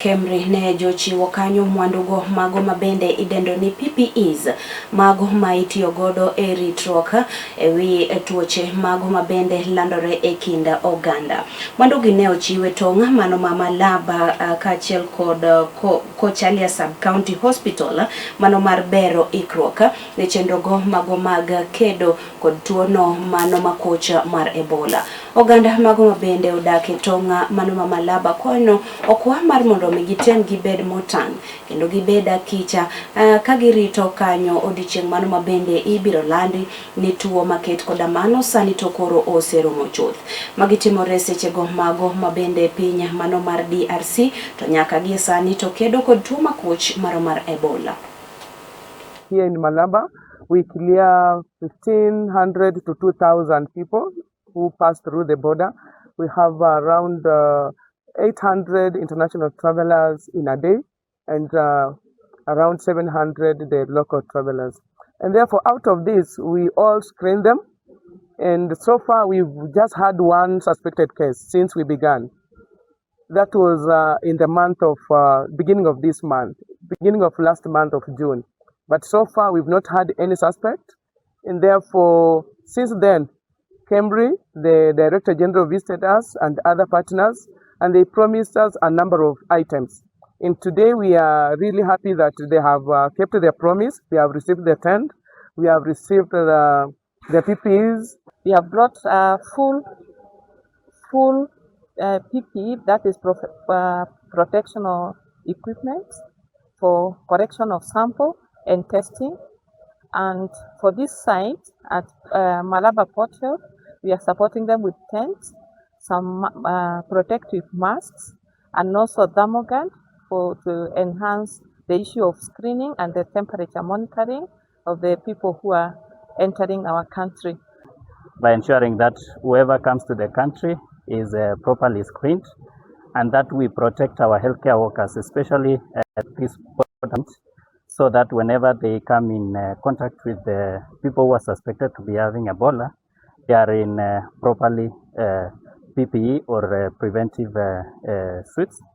KEMRI ne jochiwo kanyo mwandugo mago mabende idendo ni PPEs, mago ma itiyo godo e ritruok e wi tuoche mago mabende landore e kind oganda. Mwandugi ne ochiwe tong' mano ma Malaba kaachiel kod Kochalia Sub County Hospital, mano mar bero ikruok ne chenrogo mago mag kedo kod tuono mano makoch mar Ebola. Oganda mago mabende odak e tong' mano ma Malaba kono okwa mar mondo mi gitem gibed motang' kendo gibed akicha ka girito kanyo odiochieng' mano mabende ibiro landi ni tuo maket koda mano sani to koro oserumo chuth. Magi timore sechego mago mabende piny mano mar DRC to nyaka gie sani to kedo kod tuo makoch maro mar Ebola. Here in Malaba, we clear 1,500 to 2,000 people who pass through the border. We have around 800 international travelers in a day and around 700 the local travelers. And therefore, out of this, we all screen them. And so far, we've just had one suspected case since we began. That was in the month of beginning of this month, beginning of last month of June. But so far, we've not had any suspect. And therefore, since then, KEMRI, the Director General, visited us and other partners, and they promised us a number of items. And today we are really happy that they have kept their promise. We have received the tent, we have received the PPEs. We have brought full PPE, that is protectional equipment for collection of sample and testing. And for this site at Malaba Port Health, we are supporting them with tents, some protective masks, and also thermogun for to enhance the issue of screening and the temperature monitoring of the people who are entering our country. By ensuring that whoever comes to the country is properly screened and that we protect our healthcare workers, especially at this point, so that whenever they come in contact with the people who are suspected to be having Ebola, they are in properly PPE or preventive suits.